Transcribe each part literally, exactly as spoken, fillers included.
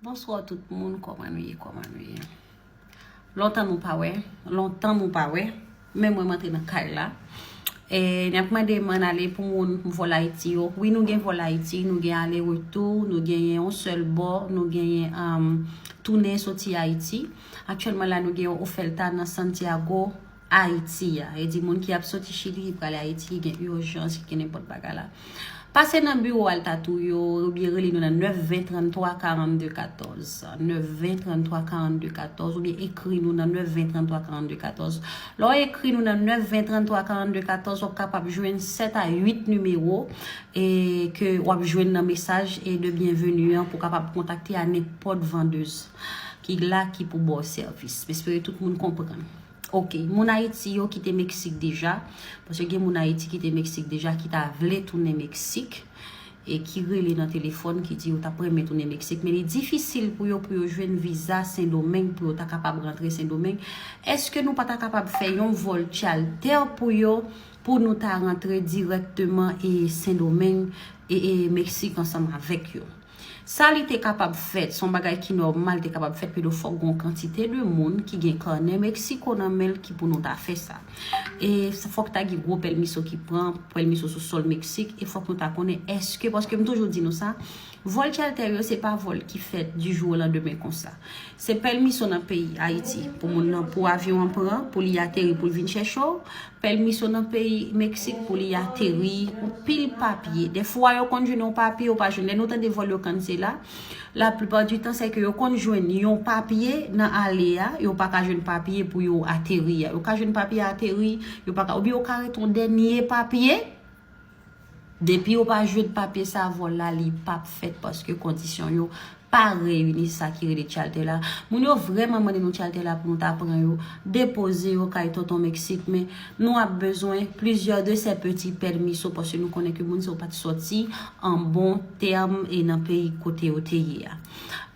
Bonswa tout moun, kòman nou ye, kòman nou ye? Lontan nou pa wè, lontan nou pa wè, men mwen m antre nan kay la. E, n ap mande m ann ale pou moun vòl Ayiti yo. Wi, nou gen vòl Ayiti, nou gen ale retou, nou genyen yon sèl bò, nou genyen um, tounen soti Ayiti. Aktyèlman la, nou gen yon Ofelta nan Santiago, Ayiti a. E di moun ki ap soti Chili, ki prale Ayiti, ki gen ijans, ki gen nenpòt bagay la. Pase nan biwo Alta Tour yo, oubyen rele nou nan nèf ven trannntwa karannde katòz. Nèf ven trannntwa karannde katòz, oubyen ekri nou nan nèf ven trannntwa karannde katòz. Lè w ekri nou nan nèf ven trannntwa karannde katòz, w ap kapab jwenn sèt a uit nimewo e ke w ap jwenn nan mesaj e de byenveni an pou w kapab kontakte a nenpòt vandèz ki la ki pou ba w sèvis. M espere tout moun konprann. Ok, moun Ayiti yo kite Meksik deja, paske gen moun Ayiti kite Meksik deja ki ta vle tounen Meksik e ki rele nan telefòn ki di yo t ap renmen tounen Meksik, men li difisil pou yo pou yo jwenn viza Sendomeng pou yo ta kapab rantre Sendomeng. Èske nou pa ta kapab fè yon vòl tchaltè pou yo pou nou ta rantre dirèkteman e Sendomeng e, e Meksik ansanm avèk yo? Sa li te kapab fèt, se yon bagay ki nòmal te kapab fèt, men fòk gen yon kantite de moun ki gen kanè Meksiko nan men l ki pou nou ta fè sa. E sa fòk ta gen gwo pèmiso ki pran, pèmiso sou sòl Meksik, e fòk nou ta konnen èske, paske m toujou di nou sa, vòl tchaltè yo se pa vòl ki fèt di jou o landemen konsa. Se pèmiso nan peyi Ayiti pou moun nan, pou avyon an pran, pou li ateri, pou l vin chèche w. Pèmiso nan peyi Meksik pou li ateri, yon pil papye. Dèfwa yo konn jwenn yon papye, yo pa jwenn. Lè nou tande vòl yo kansele la, laplipa di tan se ke yo konn jwenn yon papye nan ale a, yo pa ka jwenn papye pou yo ateri a. Yo ka jwenn papye ateri, yo pa ka, oubyen yo ka rete yon dènye papye. Depi yo pa jwenn papye sa, vòl la li p ap fèt paske kondisyon yo pa reyini, sa ki rele tchaltè la. Moun yo vrèman mande nou tchaltè la pou nou ta pran yo, depoze yo kay tonton Meksik, men nou ap bezwen plizyè de sè peti pèmiso paske nou konnen ke moun sa yo pa t sòti an bon tèm e nan peyi kote yo te ye a.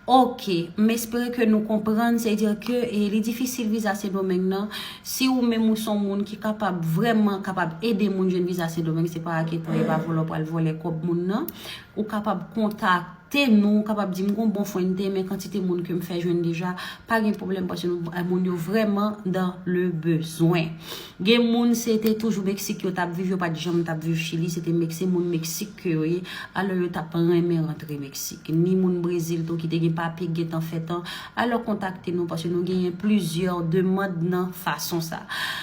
Ok, m espere ke nou konprann, se di ke e, li difisil viza Sendomeng nan. Si ou menm ou se yon moun ki kapab vrèman kapab ede moun jwenn viza Sendomeng, se pa raketan, e pa vòlò pral vòlè kòb moun nan. Ou kapab kontakte nou, ou kapab di m gon bon fwente, men kantite moun ke m fè jwenn deja, pa gen pwoblèm paske nou, moun yo vrèman dans le besoin. Gen moun se te toujou Meksik yo t ap viv, yo pa t janm t ap viv Chili, se te Mek-, se moun Meksik ke yo ye, alò yo t ap renmen rantre Meksik. Ni moun Brezil tou ki te gen papye, ki gentan fè tan, alò kontakte nou paske nou genyen plizyè demann nan fason sa.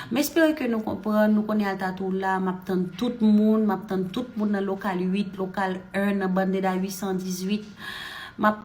M espere ke nou konprann, nou konnen Alta Tour la, m ap tann tout moun, m ap tann tout moun nan lokal uit, lokal en, nan Bandera uit san dizuit. M ap